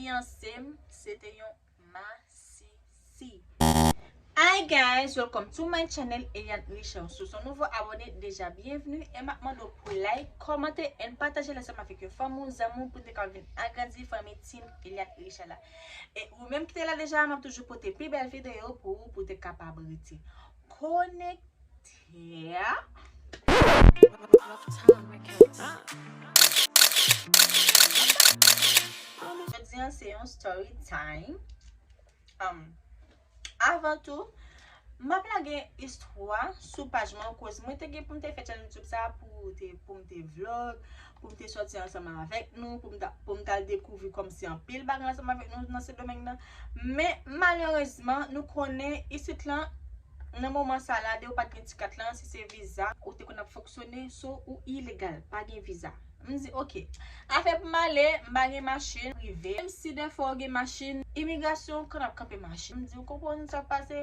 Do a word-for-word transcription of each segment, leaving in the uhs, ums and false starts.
Fiyanse m, se te yon masisi. Hi guys, welcome to my channel, Eliane Richard. Si w se yon nouvo abòne, deja byenvni. E m ap mande w pou like, kòmante and pataje l ansanm avèk yon fanmi w, zanmi w, pou n te ka vin agrandi fanmi Team Eliane Richard la. E ou menm ki te la deja, m ap toujou pote pi bèl videyo pou ou, pou w te kapab rete konekte. Yeah. Jodi a se yon story time. Um, avan tou, m ap lage istwa sou paj mwen, koz mwen te gen pou m te fè channel YouTube sa pou te, pou m te vlog, pou m te sòti ansanm avèk nou, pou m ta, pou m t al dekouvri kòmsi anpil bagay ansanm avèk nou nan Sendomeng nan. Men malerezman, nou konnen isit lan, nan moman sa la, de ou pa t gen ti kat lan, si se viza, ou te konn ap fonksyone, so ou ilegal, pa gen viza. M di, oke. Afè pou m ale, m pa gen machin prive. Menm si dèfwa ou gen machin, imigrasyon konn ap kanpe machin. M di, ou konprann sa k pase?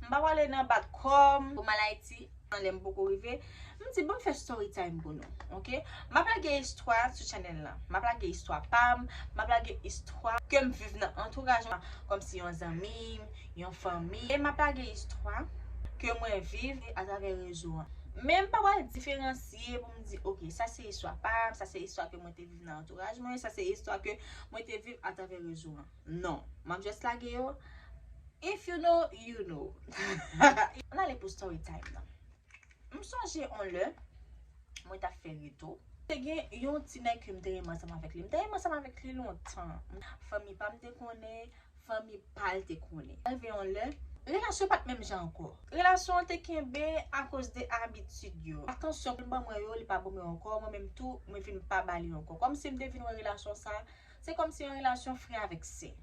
M pa prale nan bat kò m pou m al Ayiti, lè m poko rive. M di, ban m fè story time pou nou, oke? M ap lage istwa sou channel lan. M ap lage istwa pa m, m ap lage istwa ke m viv nan antouraj mwen, kòmsi yon zanmi m, yon fanmi. E m ap lage istwa ke mwen viv atravè rezo an. Men m pa pral diferansye pou m di, oke, sa se istwa pa m, sa se istwa ke mwen te viv nan antouraj mwen, sa se istwa ke mwen te viv atravè rezo an. Non, m ap just lage yo. If you know, you know. Ann ale pou story time nan. M sonje on lè, mwen t ap fè reto. Te gen yon ti nèg ke m te renmen ansanm avèk li. M te renmen ansanm avèk li lontan. Fanmi pa m te konnen, fanmi pa l te konnen. Rive yon lè, relasyon pa t menm jan ankò. Relasyon an te kenbe akoz de abitid yo. Atansyon ke l ban mwen yo, li pa ban mwen yo ankò. Mwen menm tou, mwen vin pa ba li ankò. Kòmsi m te vin wè relasyon sa, se kòmsi yon relasyon frè avèk sè.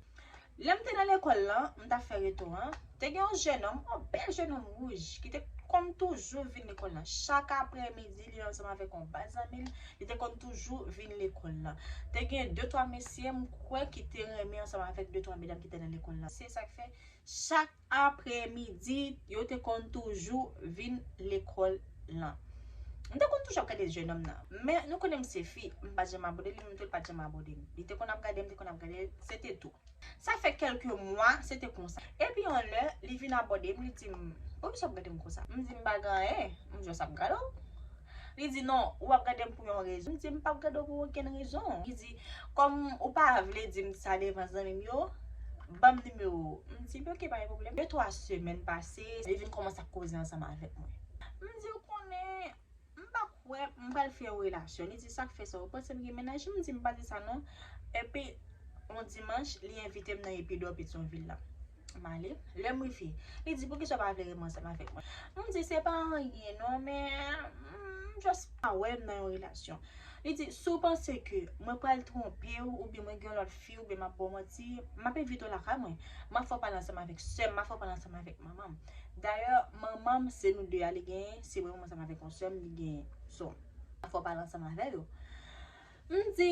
Lè m te nan lekòl lan, m t ap fè reto an, te gen yon jennonm, yon bèl jennonm wouj, ki te konn toujou vin lekòl lan. Chak aprèmidi, li ansanm avèk yon bann zanmi l, li te konn toujou vin lekòl lan. Te gen de twa mesye, m kwè, ki te renmen ansanm avèk de twa medam ki te nan lekòl lan. Se sa k fè, chak aprèmidi, yo te konn toujou vin lekòl lan. M te konn toujou ap gade jennonm nan. Men nou konnen m se fi, m pa t janm abòde li, li menm tou li pa t janm abòde m. Li te konn ap gade m, te konn ap gade l, se te tou. Sa fè kèlke mwa, se te konsa. Epi yon lè, li vin abòde m, li di m, poukisa w ap gade m konsa? M di m pa gen anyen, m just ap gade w. Li di non, ou ap gade m pou yon rezon. M di m p ap gade w pou okenn rezon. Li di, kòm ou pa vle di m sa devan zanmi m yo, ban m nimewo w. M di oke, pa gen pwoblèm. De twa semèn pase, li vin kòmanse ap koze ansanm avèk mwen. M di ou konnen, m pa kwè m pral fè yon relasyon. Li di sa k fè sa, ou panse m gen mennaj? M di m pa di sa non. Epi yon dimanch, li envite m nan Epidò, Petyonvil la. M ale. Lè m rive, li di poukisa w pa vle renmen ansanm avèk mwen? M di se pa anyen non, men m just pa wè m nan yon relasyon. Li di si w panse ke mwen pral twonpe w oubyen mwen gen yon lòt fi oubyen m ap ba w manti, m ap envite w lakay mwen. M ap fè w pale ansanm avèk sè m, m ap fè w pale ansanm avèk manman m. Dayè, manman m se nou de a li genyen, se mwen menm ansanm avèk yon sè m li genyen. So, m ap fè w pale ansanm avè yo. M di,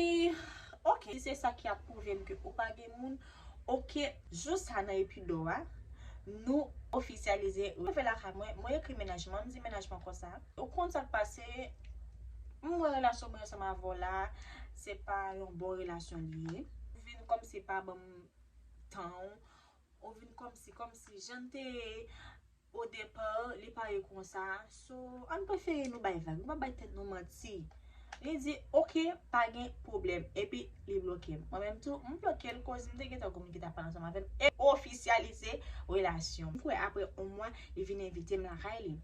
oke, si se sa ki ap pwouve m ke ou pa gen moun, oke, jou sa nan Epidò a, nou ofisyalize. Rive lakay mwen, mwen ekri mennaj mwen, m di mennaj mwen konsa, ou konn sa k pase, m wè relasyon mwen ansanm avè w la, se pa yon bon relasyon li ye. Ou vin kòmsi pa ban m tan w, ou vin kòmsi, kòmsi jan n te ye o depa, li pa ye konsa. So, ann prefere nou bay vag, nou pa bay tèt nou manti. Li di, oke, pa gen pwoblèm. Epi, li bloke m. Mwen menm tou, m bloke l, koz m te gentan gon moun ki t ap pale ansanm avè m. E ofisyalize relasyon. M kwè apre yon mwa, li vin envite m lakay li.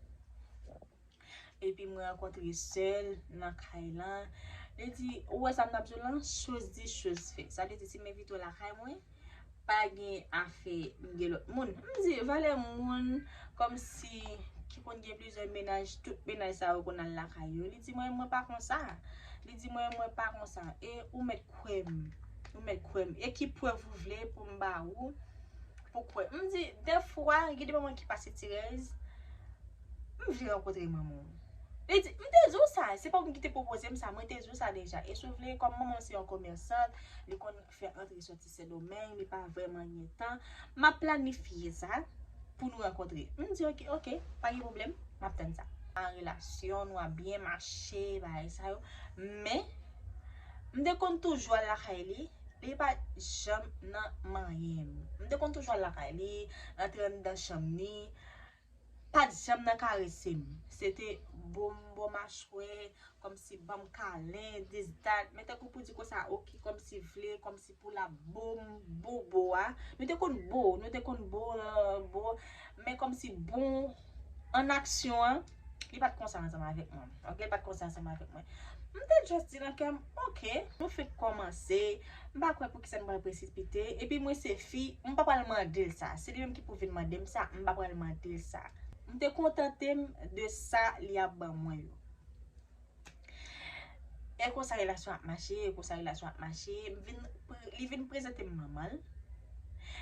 Epi mwen rankontre sè l nan kay lan. Li di, ou wè sa m t ap di w lan, chose dit, chose faite. Sa vle di, si m envite w lakay mwen, pa gen afè m gen lòt moun. M di, valè moun kòmsi ki konn gen plizyè mennaj, tout mennaj sa yo konn al lakay yo. Li di, mwen, mwen pa konsa. Li di, mwen, mwen pa konsa. E ou mèt kwè m. Ou mèt kwè m. E ki prèv ou vle pou m ba ou? Pou kwè. M di, dèfwa, gen de moman ki pase ti rèz, m vle rankontre manman w. Li di, m te di w sa, se pa ou menm ki te pwopoze m sa, mwen te di w sa deja. E si w vle, kòm manman m se yon komèsant, li konn fè antre sòti Sendomeng, li pa vrèman gen tan, m ap planifye sa pou nou rankontre. M di, oke, oke, pa gen pwoblèm, m ap tann sa. An relasyon, nou ap byen mache, bagay sa yo. Men, m te konn toujou al lakay li, Li pa t janm nan manyen m. M te konn toujou al lakay li, antre anndan chanm li. Pa t janm nan karese m. Se te bo m bò machwè, kòmsi ban m kalen, this, that. Men tankou pou di konsa, oke, kòmsi vle, kòmsi pou l ap bo m, bo, bo a. Nou te konn bo, nou te konn bo, euh, bo. Men kòmsi bon an aksyon an, li pa t konsa ansanm avèk mwen. Oke, li pa t konsa ansanm avèk mwen. M te just di nan kè m, oke, nou fenk kòmanse. M pa kwè poukisa m pral presipite. Epi mwen se fi, m pa pral mande l sa. Se li menm ki pou vin mande m sa, m pa pral mande l sa. M te kontante m de sa li ap ban mwen yo. E konsa relasyon ap mache, e konsa relasyon ap mache. M vin, pre- li vin prezante m manman l.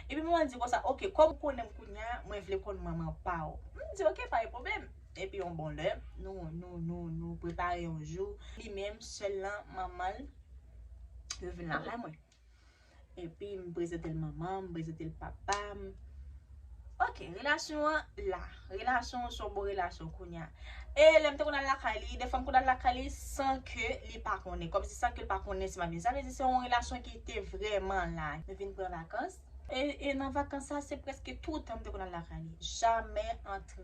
Epi manman l di konsa, oke, kòm ou konnen m kounye a, mwen vle konn manman pa w. M di, oke, pa gen pwoblèm. Epi yon bon lè, nou, nou, nou, nou prepare yon jou. Li menm, sè l lan, manman l, yo vin lakay mwen. Epi m prezante l manman m, m prezante l papa m. Oke, relasyon an la. Relasyon an se yon bon relasyon kounye a. E lè m te konn al lakay li, defwa m konn al lakay li san ke li pa konnen. Kòmsi san ke li pa konnen si m ap vin. Sa vle di se yon relasyon ki te vrèman la. Nou vin pran vakans. E, e nan vakans sa, se prèske tout tan m te konn al lakay li. Jamè antre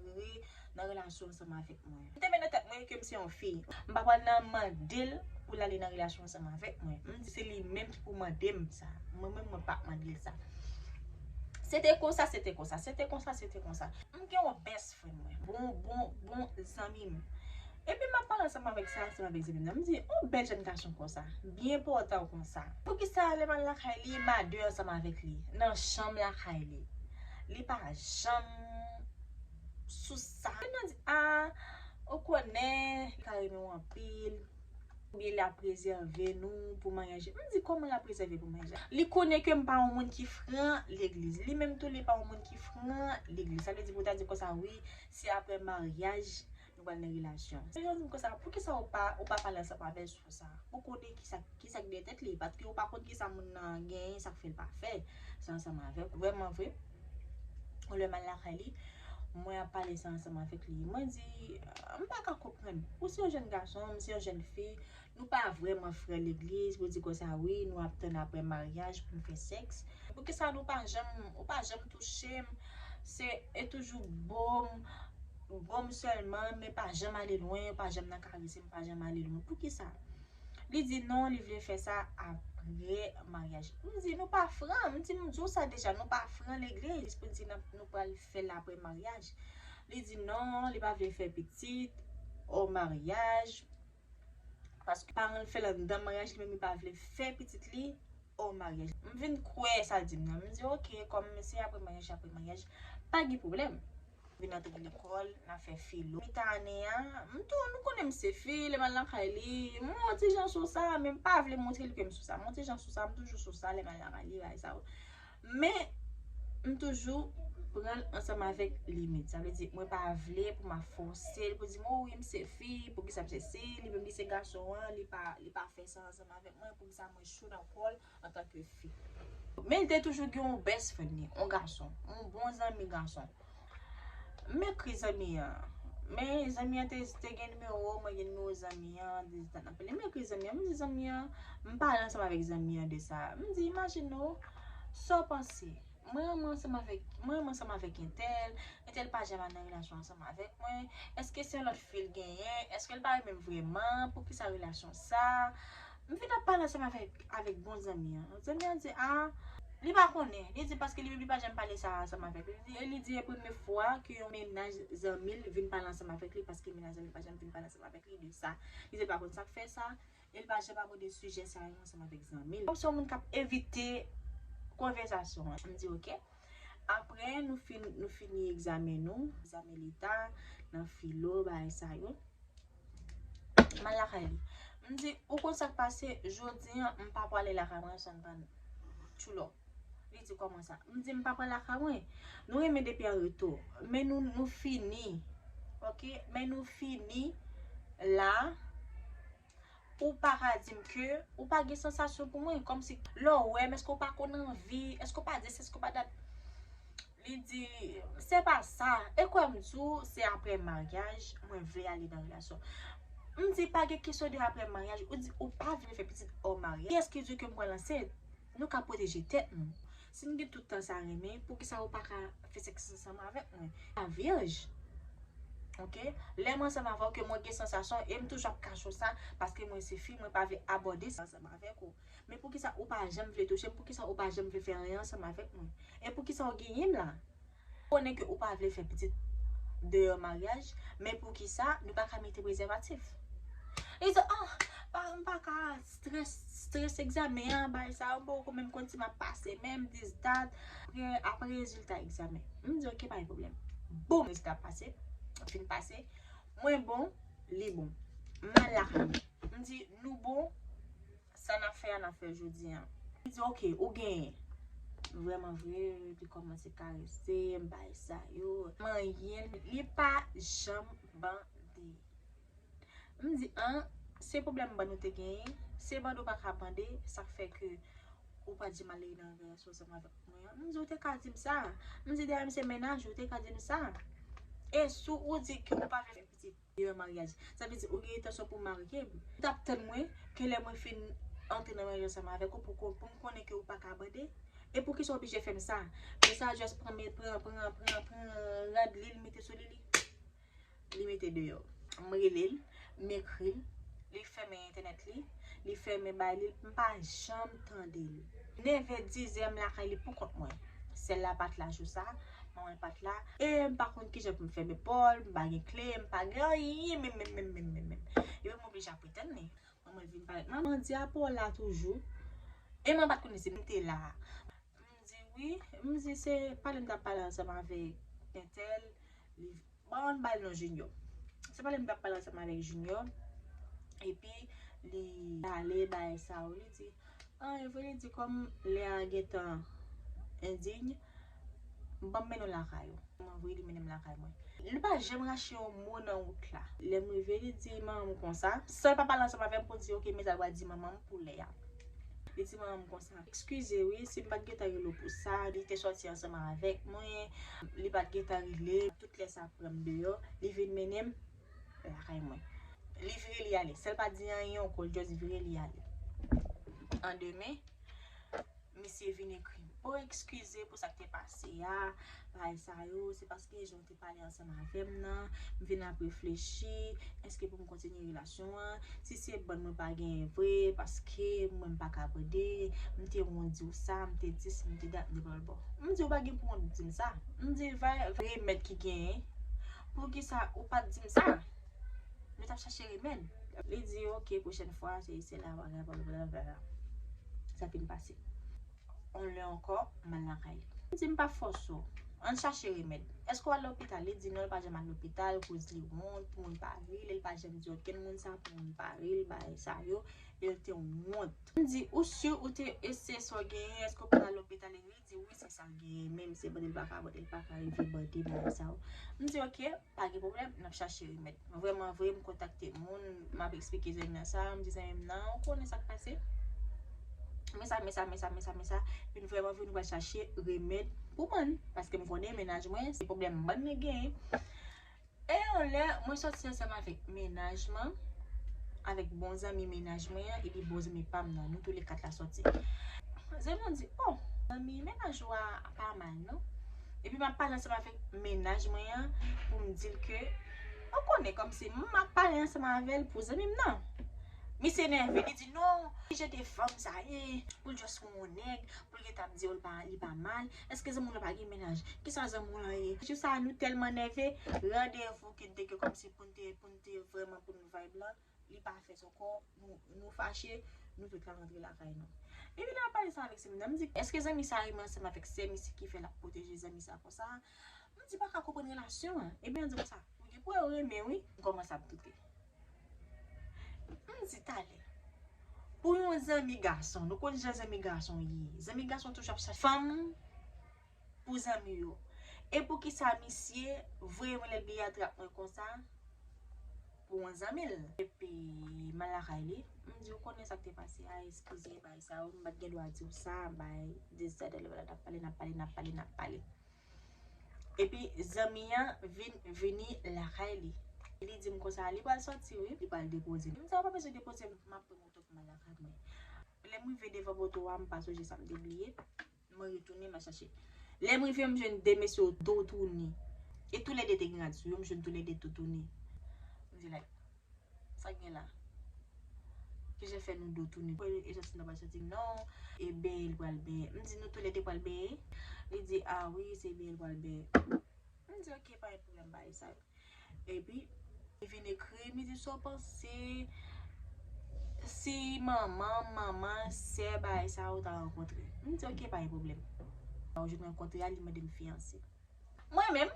nan relasyon ansanm avèk mwen. M te met nan tèt mwen ke m se yon fi. M pa pral nan mande l pou l ale nan relasyon ansanm avèk mwen. M di se li menm ki pou mande m sa. Mwen menm, mwen pa mande l sa. Se te konsa, se te konsa, se te konsa, se te konsa. M gen yon best friend mwen. Bon, bon, bon zanmi m. Epi m ap pale ansanm avèk sa, ansanm avèk zanmi m nan. M di, yon bèl jèn gason konsa, byen pòtan konsa. Poukisa lè m al lakay li, m a de ansanm avèk li, nan chanm lakay li? Li pa janm sou sa. Moun nan di, a, ou konnen, li ka renmen w anpil. Oubyen l ap prezève nou pou maryaj. M di, kòman l ap prezève pou maryaj? Li konnen ke m pa yon moun ki fran legliz. Li menm tou, li pa yon moun ki fran legliz. Sa vle di pou ta di konsa, wi, se apre maryaj, nou pral nan relasyon. Se jan di m konsa, poukisa ou pa, ou pa pale ansanm avè l sou sa? Ou konnen kisa, kisa k dèyè tèt li, paske ou pa konn kisa moun nan genyen, sa k fè l pa fè sa ansanm avè w. Vrèman vre, yon lè m al lakay li, mwen ap pale sa ansanm avèk li. Mwen di, m pa ka konprann. Ou se yon jèn gason, m se yon jèn fi, nou pa vrèman frè legliz pou di konsa, wi, nou ap tann apre maryaj pou n fè sèks. Poukisa nou pa janm, ou pa janm touche m? Se, e toujou bo m, bo m sèlman, men pa janm ale lwen, pa janm nan karese m, pa janm ale lwen. Poukisa? Li di non, li vle fè sa apre maryaj. M di, nou pa fran. M di, m di w sa deja, nou pa fran legliz pou n di n ap, nou pral fè l apre maryaj. Li di non, li pa vle fè pitit o maryaj. Paske paran l fè l anndan maryaj, li menm li pa vle fè pitit li o maryaj. M vin kwè sa l di m nan. M di, oke, kòm se apre maryaj, apre maryaj, pa gen pwoblèm. Vin antre lekòl, n a fè filo. Mitan ane a, m tou, nou konnen m se fi, lè m al lakay li, m yon ti jan sou sa, men m pa vle montre l ke m sou sa. M yon ti jan sou sa, m toujou sou sa, lè m al lakay li, bagay sa yo. Men, m toujou pran l ansanm avèk limit. Sa vle di, mwen pa vle pou m ap fòse l, pou di m, o wi, m se fi, poukisa m se si, li menm li se gason an, li pa, li pa fè sa ansanm avèk mwen, poukisa mwen cho nan kò l antanke fi. Men l te toujou gen yon best friend li, yon gason, yon bon zanmi gason. M ekri zanmi an. Men zanmi an te, te gen nimewo, mwen gen nimewo zanmi an, de tan nan pale. M ekri zanmi an, m di zanmi an, m pale ansanm avèk zanmi an de sa. M di, imajine w, sa w panse? Mwen renmen ansanm avèk, mwen renmen ansanm avèk entèl, entèl pa janm al nan relasyon ansanm avèk mwen. Èske se yon lòt fi l genyen? Èske l pa renmen m vrèman? Poukisa relasyon sa? M vin ap pale ansanm avèk, avèk bon zanmi an. Zanmi an di, a, li pa konnen. Li di paske li menm li pa janm pale sa ansanm avèk li. Li di, e li di e premye fwa ke yon mennaj zanmi l vin pale ansanm avèk li, paske mennaj zanmi l pa janm vin pale ansanm avèk li de sa. Li di l pa konn sa k fè sa. E l pa janm abòde sijè sa yo ansanm avèk zanmi l. Kòm se yon moun k ap evite konvèsasyon an. M di, oke. Apre, nou fin, nou fini egzamen nou, egzamen leta, nan filo, bagay sa yo. M al lakay li. M di, ou konn sa k pase, jodi an, m pa pwale lakay mwen, sa n pa tchoulo. Li di, kòman sa? M di, m pa pwale lakay mwen. Nou renmen depi an reto. Men nou, nou fini. Oke? Men nou fini la. Ou pa ka di m ke ou pa gen sansasyon pou mwen. Kòmsi, lè w wè m, èske w pa konn anvi? Èske w pa dis? Èske w pa dat? Li di, se pa sa. E kwè m di w, se apre maryaj, mwen vle ale nan relasyon. M di, pa gen kesyon de apre maryaj. Ou di, ou pa vle fè pitit o maryaj. Kiyès ki di w ke m pral ansent? Nou ka pwoteje tèt nou. Si n gen tout tan sa renmen, poukisa ou pa ka fè sèks ansanm avèk mwen? Pa vyèj. Ok? Lè m ansanm avè w, ke mwen gen sansasyon, e m toujou ap kache w sa, paske mwen se fi, mwen pa vle abòde sa ansanm avèk ou. Men poukisa ou pa janm vle touche m? Poukisa ou pa janm vle fè anyen ansanm avèk mwen? E poukisa w genyen m la? Konnen ke ou pa vle fè pitit deyò maryaj, men poukisa nou pa ka mete prezèvatif? Li di, ah, pa, m pa ka, strès, strès egzamen an, bagay sa yo, m poko menm konn si m ap pase menm, this, that. Apre, apre rezilta egzamen. M di, ok, pa gen pwoblèm. Boum, rezilta pase, fin pase. Mwen bon, li bon. M al lakay mwen. M di, nou bon, sa n ap fè a, n ap fè jodi a. Li di, ok, ou genyen. Vrèman vre, li kòmanse karese m, bagay sa yo. Manyen, li pa janm bande. M di, an, se pwoblèm bann ou te genyen, se bande ou pa ka bande, sa k fè ke ou pa di m ale nan relasyon ansanm avèk mwen an. M di, ou te ka di m sa. M di, dayè, m se mennaj ou, ou te ka di m sa. E si w di ke ou pa vle fè pitit deyò maryaj, sa vle di ou gen entansyon pou w marye m. Ou t ap tann mwen ke lè mwen fin antre nan maryaj ansanm avèk ou pou, pou m konnen ke ou pa ka bande? E poukisa w oblije fè m sa? Men sa just pran, pran, pran, pran, pran rad li, li mete sou li, li, li mete deyò. M rele l, m ekri l, li fèmen entènèt li, li fèmen bay li, m pa janm tande l. Nevè, dizè, m lakay li pou kont mwen. Sè l la pa t la jou sa, manman l pa t la. E m pa konn kijan pou m fèmen pòt, m pa gen kle, m pa gen anyen menm, menm, menm, menm, menm, menm. Epi m oblije ap ret tann li. Manman l vin pale. Manman di, apa w la toujou? E mwen pa t konnen si m te la. M di, wi. M di, se pale m t ap pale ansanm avèk entèl, li, bon, ann ba l non Junior. Se pale m t ap pale ansanm avèk Junior. Epi, li ale, bagay sa yo, li di, an, e vre, li di, kòm lè a gentan endiy, ban m mennen w lakay ou. Mwen voye li mennen m lakay mwen. Li pa janm rache yon mo nan wout la. Lè m rive, li di manman m konsa, san l pa pale ansanm avè m pou di, ok, men sa l pral di manman m pou lè a. Li di manman m konsa, eskize wi, si m pa t gentan rele w pou sa, li te sòti ansanm avèk mwen, li pa t gentan rele, tout lè sa pran m deyò, li vin mennen m lakay mwen. Li vire li ale, san l pa di anyen ankò, li just vire li ale. An demen, misye vin ekri m, o, eskize pou sa k te pase a, bagay sa yo, se paske jan w te pale ansanm avè m nan, m vin ap reflechi, èske pou m kontinye relasyon an, si se bann mwen pa genyen vre, paske mwen m pa ka bande, m te wont di w sa, m te dis, m te dat, m te bòlbò. M di w pa gen pou wont di m sa. M di, va remèd ki genyen, poukisa ou pa t di m sa? Nou t ap chache remèd. Li di, ok, pwochèn fwa, se, se la, blablabla. Sa fin pase. On lè ankò, m al lakay li. M di, m pa fòse w. Ann chache remèd. Èske w al lopital? Li di non, l pa janm al lopital, koz li wont, pou moun pa ri l, e l pa janm di okenn moun sa, pou moun pa ri l, bagay sa yo, e l te wont. M di, ou si ou te eseye sa w genyen, èske w pa t al lopital? Li di, wi, se sa l genyen, menm se bande l pa ka bande, l pa ka rive bande, bagay sa yo. M di, ok, pa gen pwoblèm, n ap chache remèd. Vrèman vre, m kontakte moun, m ap eksplike zanmi an sa, m di zanmi m nan, ou konnen sa k pase? Men sa, men sa, men sa, men sa, men sa. Vin vrèman vre, nou pral chache remèd pou bann. Paske m konnen mennaj mwen, se pwoblèm bann li genyen. E yon lè, mwen sòti ansanm avèk mennaj mwen, avèk bon zanmi mennaj mwen an, epi bon zanmi pa m nan, nou tou le kat la sòti. Zanmi an di, o, zanmi mennaj ou a pa mal, non? Epi m ap pale ansanm avèk mennaj mwen an pou m di l ke, ou konnen kòmsi m ap pale ansanm avè l pou zanmi m nan. Misye nève, li di, non, ki jan de fanm sa ye, pou l just wè yon nèg, pou l gentan ap di w li pa, li pa mal, èske zanmi w lan pa gen mennaj? Kisa zanmi w lan ye? Jou sa a, nou tèlman nève, randevou ki n te gen kòmsi pou n te, pou n te vrèman pou n vibe lan, li pa fèt ankò, nou, nou fache, nou tout la rantre lakay nou. Epi lè m ap pale sa avèk zanmi nan, m di, èske zanmi sa renmen ansanm avèk sè misye ki fè l ap pwoteje zanmi sa konsa? M di, pa ka konprann relasyon an. Epi an di konsa, ou gen pou wè ou renmen wi. M kòmanse ap doute. M di, talè. Pou yon zanmi gason, nou konn jan zanmi gason ye. Zanmi gason toujou ap chache fanm pou zanmi yo. E poukisa misye voye mwen lè l vle atrap mwen konsa pou yon zanmi l? Epi m al lakay li, m di, ou konnen sa k te pase a, eskize, bagay sa yo, m pa t gen dwa di w sa, bagay, this, that, that, that, n ap pale, n ap pale, n ap pale, n ap pale. Epi zanmi an vin vini lakay li. Li di m konsa, li pral sòti wi, li pral depoze m. M di, ou pa bezwen depoze m, m ap pran moto pou m al lakay mwen. Lè m rive devan poto a, m pa sonje sa m te bliye. Mwen retounen, m al chache. Lè m rive, m jwenn de mesye tou touni. E toulède te gen rad sou yo, m jwenn toulède tou touni. M di, like, sa k gen la? Kijan fè nou do touni? E jan si nou pa santi non, e benyen l pral benyen. M di, nou toulède pral benyen? Li di, a wi, se benyen l pral benyen. M di, ok, pa gen pwoblèm, bagay sa yo. Epi, li vin ekri, li di, sa w panse si manman m, manman, sè, bagay sa yo ta rankontre? M di, ok, pa gen pwoblèm. Ou jwenn rankontre a, li mande m fiyanse. Mwen menm,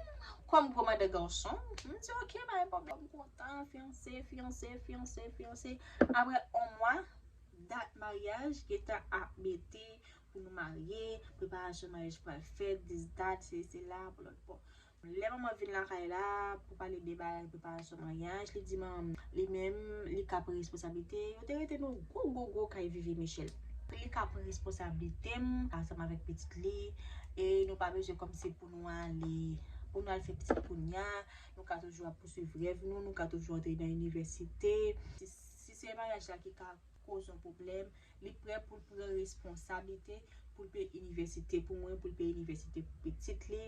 kòm gwo madan gason, m di, ok, pa gen pwoblèm, m kontan, fiyanse, fiyanse, fiyanse, fiyanse. Apre yon mwa, dat maryaj gentan ap mete pou nou marye, preparasyon maryaj pral fèt, this, that, se, se la, pou lòt bò. Lè manman vin lakay la pou pale de bagay preparasyon maryaj, li di manman li menm, li ka pran responsablite. Yo te rete nan gwo, gwo, gwo kay Vivi Michel. Li ka pran responsablite m ansanm avèk pitit li. E nou pa bezwen kòmsi pou nou ale, pou nou al fè pitit kounya. Nou ka toujou ap pouswiv rèv nou, nou ka toujou antre nan inivèsite. Si, si se maryaj la ki ka koz yon pwoblèm, li prè pou l pran responsablite, pou l peye inivèsite pou mwen, pou l peye inivèsite pou pitit li,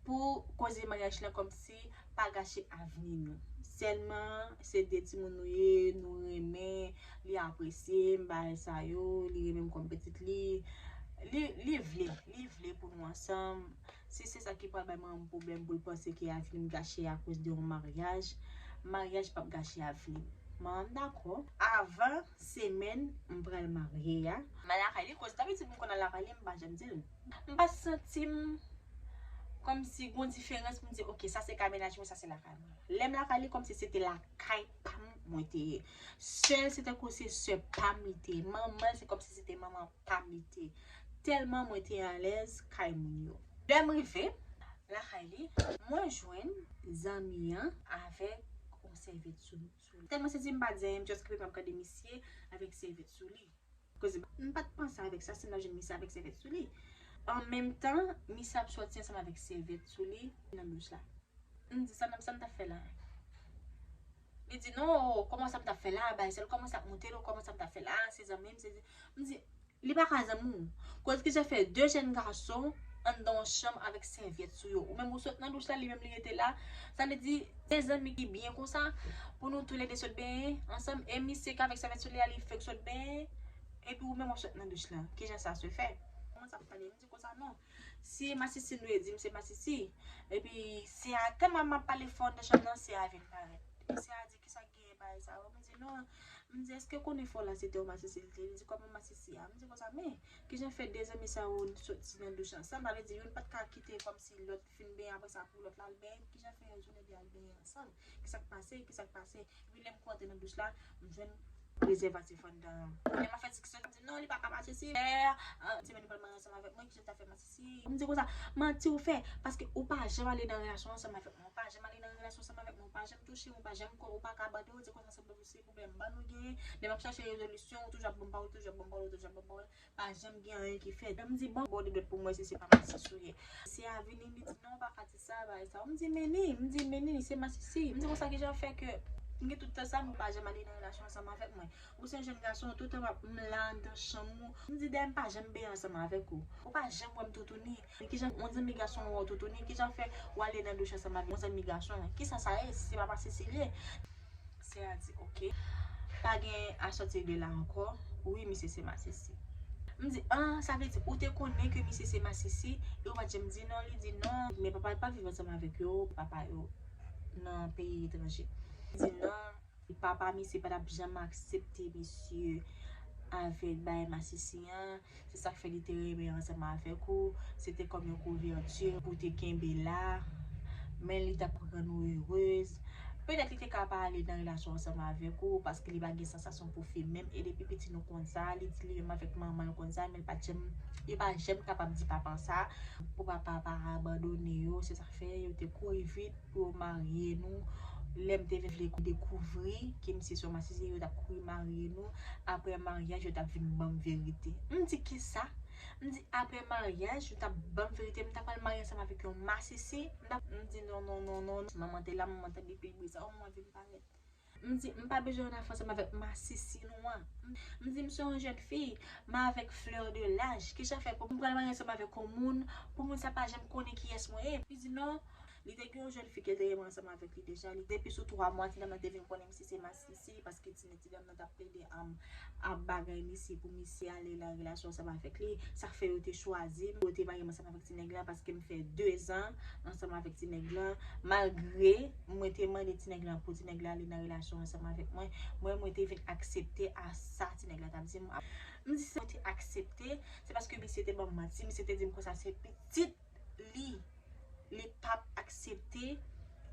pou koze maryaj lan kòmsi pa gache avni nou. Sèlman, se de timoun nou ye, nou renmen, li apresye m, bagay sa yo, li renmen m kòm pitit li. Li, li vle, li vle pou nou ansanm. Si se sa ki pral bay manman m pwoblèm pou l panse ke avni m gache akoz de yon maryaj, maryaj p ap gache avni m. Manman m dakò. Avan semèn m pral marye a, m al lakay li, koz dabitid m konn al lakay li, m pa janm di l. M pa santi m kòmsi gon diferans pou m di, ok, sa se kay mennaj mwen, sa se lakay mwen. Lè m lakay li, kòmsi se te lakay pa m mwen te ye. Sè l, se tankou se sè pa m li te ye. Manman l, se kòmsi se te manman pa m li te ye. Tèlman mwen te alèz kay moun yo. Lè m rive lakay li, mwen jwenn zanmi an avèk yon sèvyèt sou, sou li. Tèlman se di m pa di anyen, m just kanpe m ap gade misye avèk sèvyèt sou li. Koz m pa t panse avèk sa, si m ta jwenn misye avèk sèvyèt sou li. An menm tan, misye ap sòti ansanm avèk sèvyèt sou li nan douch la. M di, sa, sa m t ap fè la? Li di, non, kòman sa m t ap fè la? Bagay sa, kòman sa ap monte, non, kòman sa m t ap fè la? Se zanmi m, se, m di, li pa ka zanmi w. Koz ki jan fè de jèn gason anndan yon chanm avèk sèvyèt sou yo. Ou menm ou sot nan douch la, li menm li rete la. Sa vle di, se zanmi ki byen konsa, pou nou toulède sot benyen ansanm, e misye k avèk sèvyèt sou li a, li fèk sot benyen, epi ou menm w ap sot nan douch la. Kijan sa se fè? Kòman sa ap pale? M di konsa, non. Si masisi nou ye, di m se masisi. Epi, se a, tèlman m ap pale fò anndan chanm nan, se a vin parèt. Epi, se a di, kisa k genyen bagay sa yo? M di, non. M di, èske w konnen fò la se te yon masisi li te ye? Li di, kòman masisi a? M di konsa, men, kijan fè de zanmi sa yo soti nan douch ansanm? Sa vle di, youn pa t ka kite kòmsi lòt fin benyen, apre sa pou lòt la al benyen. Kijan fè yo toulède al benyen ansanm? Kisa k pase? Kisa k pase? Epi lè m kou antre nan douch la, m jwenn prezèvatif anndan an. Lè m ap fè diskisyon, m di, non, li pa ka masisi. Lè, an, se menm li pral marye ansanm avèk mwen, kijan l ta fè masisi? M di konsa, manti ou fè, paske ou pa janm ale nan relasyon ansanm avèk mwen, ou pa janm ale nan relasyon ansanm avèk mwen, ou pa janm touche m, ou pa janm, ou pa ka bande, ou di konsa se pwoblèm ban nou genyen. Lè m ap chache rezolisyon, ou toujou ap ban m pawòl, ou toujou ap ban m pawòl, ou toujou ap ban m pawòl. Pa janm gen anyen ki fèt. Lè m di, bon, bò de dwèt pou mwen si se pa masisi ou ye. Se a vini, li di, non, pa ka di sa, bagay sa. M di, men ni, m di, men ni, se masisi. M di, konsa kijan fè ke m gen tout tan sa, m pa janm ale nan relasyon ansanm avèk mwen. Ou se yon jèn gason, tout tan m ap, m la anndan chanm ou. M di, dayè m pa janm benyen ansanm avèk ou. Ou pa janm wè m toutouni. Kijan yon zanmi gason wè w toutouni? Kijan fè w ale nan douch ansanm avèk yon zanmi gason? Kisa sa ye? Si se pa masisi li ye? Sè a di, ok. Pa gen à sortir de là encore. Wi, misye se masisi. M di, ah, sa vle di ou te konnen ke misye se masisi e ou pa t janm di non? Li di non, men papa l pa viv ansanm avèk yo, papa yo nan peyi etranje. Li di non, papa misye pa t ap janm aksepte misye avèk bagay masisi an. Se sa k fè li te renmen ansanm avèk ou. Se te kòm yon kouvèti pou te kenbe la. Men li t ap rann ou erez. Petèt li te ka pa ale nan relasyon ansanm avèk ou, paske li pa gen sansasyon pou fi menm. E depi piti nou konn sa, li di li menm avèk manman l konn sa, men li pa t janm, li pa janm kapab di papa sa, pou papa pa abandone yo. Se sa k fè yo te kouri vit pou yo marye nou. Lè m te vle dekouvri ke misye se yon masisi, yo t ap kouri marye nou. Apre maryaj, yo t ap vin ban m verite. M di, kisa? M di, apre maryaj, yo t ap ban m verite, m ta pral marye ansanm avèk yon masisi. M t ap, m di, non, non, non, non. Manman te la, manman tande pil bri sa, oh, manman vin parèt. M di, "M pa bezwen ann afè ansanm avèk masisi nou an." M di, "M se yon jèn fi, m avèk fleur de l'âge. Kijan fè pou m pral marye ansanm avèk yon moun, pou moun sa pa janm konnen kiyès mwen ye?" Li di, "Non." Li te gen yon jèn fi ke l te renmen ansanm avèk li deja. Li, depi sou twa mwa, ti dam nan te vin konnen misye se masisi, paske ti, ti dam nan t ap plede, um, ap bagay misye pou misye ale nan relasyon ansanm avèk li. Sa k fè yo te chwazi m, yo te marye m ansanm avèk ti nèg la, paske m fè de zan ansanm avèk ti nèg la. Malgre mwen te mande ti nèg la pou ti nèg la ale nan relasyon ansanm avèk mwen, mwen, mwen te vin aksepte a sa ti nèg la t ap di m. M di, "Si mwen te aksepte, se paske misye te ban m manti, misye te di m konsa se pitit li, li p ap aksepte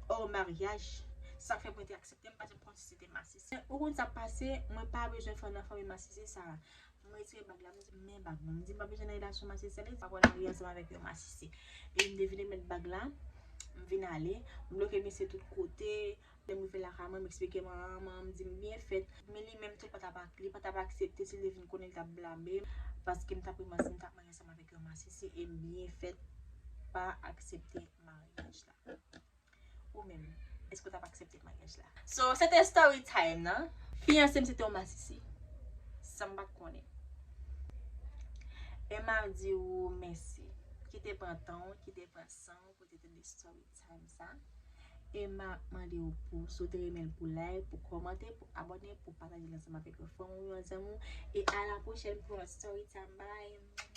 o maryaj." Sa fè mwen te aksepte, m pa janm konn si se te masisi. Ou konn sa k pase, mwen pa bezwen fè nan fanmi masisi sa. M retire bag la, m di, "Men bag mwen." M di, "M pa bezwen nan relasyon masisi." Li di, "Pa pral marye ansanm avèk yon masisi." E m te vin remèt bag la, m vin ale, m bloke misye tout kote. Lè m rive lakay mwen, m eksplike manman, manman m di m byen fèt. Men li menm tou, li pa t ap ak-, li pa t ap aksepte si l te vin konnen li t ap blame m, paske m t ap renmen si m t ap marye ansanm avèk yon masisi, e m byen fèt pa aksepte maryaj la. Ou menm, èske w t ap aksepte maryaj la? So, se te story time nan. Fiyanse m se te yon masisi, san m pa t konnen. E m ap di w mèsi. Kite pran tan w, kite pran san w pou te tande story time sa. E m ap mande w pou, si w te renmen l, pou like, pou kòmante, pou abòne, pou pataje l ansanm avèk yon fanmi w, yon zanmi w. E a la pwochèn pou yon story time. Bye!